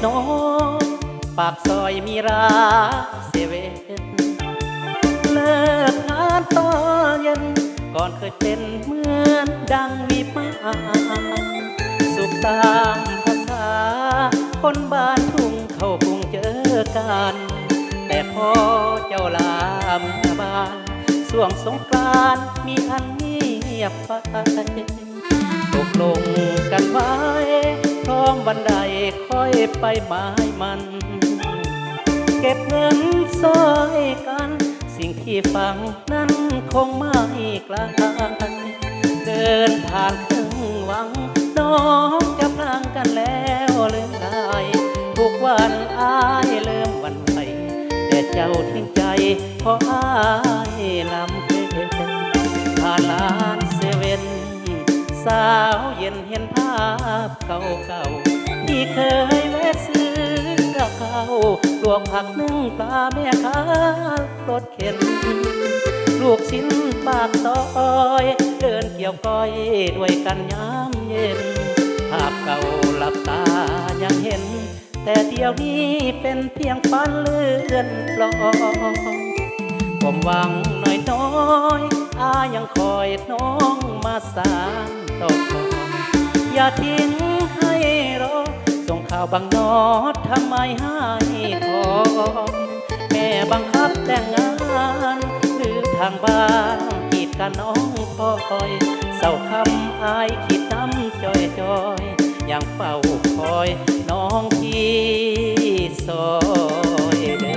ນ້ອງປາກຊອຍມີຮ້ານເຊເວັ່ນ ເລີກງານຕອນເຢັນ ກ່ອນເຄີຍເປັນເໝືອນດັ່ງວິມານ ສຸກຕາມພາສາຄົນບ້ານທຸ່ງ ເຂົ້າກຸງເຈີກັນ ແຕ່ພໍເຈົ້າລາເມືອບ້ານ ຊ່ວງສົງການມີອັນງຽບໄປ ຕົກລົງກັນໄວ້ ພ້ອມວັນໃດຄ່ອຍໄປໝາຍໝັ້ນ ເກັບເງິນຊ່ອຍກັນ ສິ່ງທີ່ຝັງນັ້ນຄົງໄມ່ໄກລ ເດີນຜ່ານເຄິ່ງວັງ ນ້ອງຈັບນາງກັນແລ້ວເລີຍ ທຸກວັນອ້າຍເລີ່ມຫວັ່ນໄຫວ ແຕ່ເຈົ້າຖິ້ມໃຈ ເພາະອ້າຍລຳເລີນ ຜ່ານຮ້ານເຊເວັ່ນ ສາວເຢັນເຫັນພາບເກົ່າໆ ທີ່ເຄີຍແວະຊື້ກັບເຂົ້າ ລວກຜັກໜຶ້ງປາແມ່ຄ້າລົດເຂັນ ລູກຊິ້ນປາກຊອຍ ເດີນກ່ຽວກ້ອຍດ້ວຍກັນຍາມເຢັນ ພາບເກົ່າຫຼັບຕາຍັງເຫັນ ແຕ່ດຽວນີ້ເປັນພຽງຝັນເລື່ອນລອຍ ຄວາມຫວັງນ້ອຍໆ ອ້າຍຍັງຄອຍນ້ອງມາສານຕໍ່ ຢ່າຖິ້ມໃຫ້ລໍ ສົ່ງຂ່າວບາງນອດ ທຳໄມຮ້າຍຖອຍ ແມ່ບັງຄັບແຕ່ງງານ ຫຼືທາງບ້ານກີດກັນນ້ອງພອຍ ເຊົ້າຄ່ຳອ້າຍຄິດນຳຈ່ອຍໆ ຍັງເຝົ້າຄອຍນ້ອງພີ່ຊ່ອຍເດີ.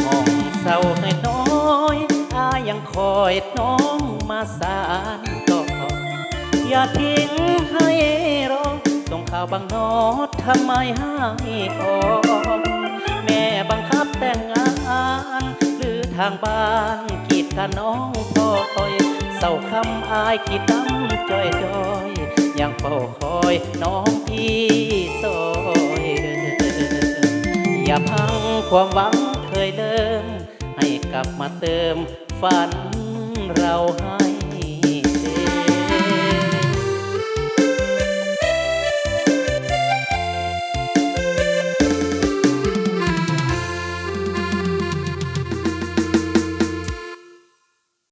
ຫ້ອງເສົ້ານ້ອຍໆ ອ້າຍຍັງຄອຍນ້ອງມາສານຕໍ່ ຢ່າຖິ້ມໃຫ້ລໍ ສົ່ງຂ່າວບາງນອດ ທຳໄມຮ້າຍຖອຍ ແມ່ບັງຄັບແຕ່ງງານ ຫຼືທາງບ້ານກີດກັນນ້ອງພອຍ ເຊົ້າຄ່ຳອ້າຍຄິດນຳຈ່ອຍໆ ຍັງເຝົ້າຄອຍນ້ອງພີ່ຊ່ອຍເດີ ຢ່າພັງຄວາມຫວັງເຄີຍເດີມ ໃຫ້ກັບມາເຕີມຝັນເຮົາໃຫ້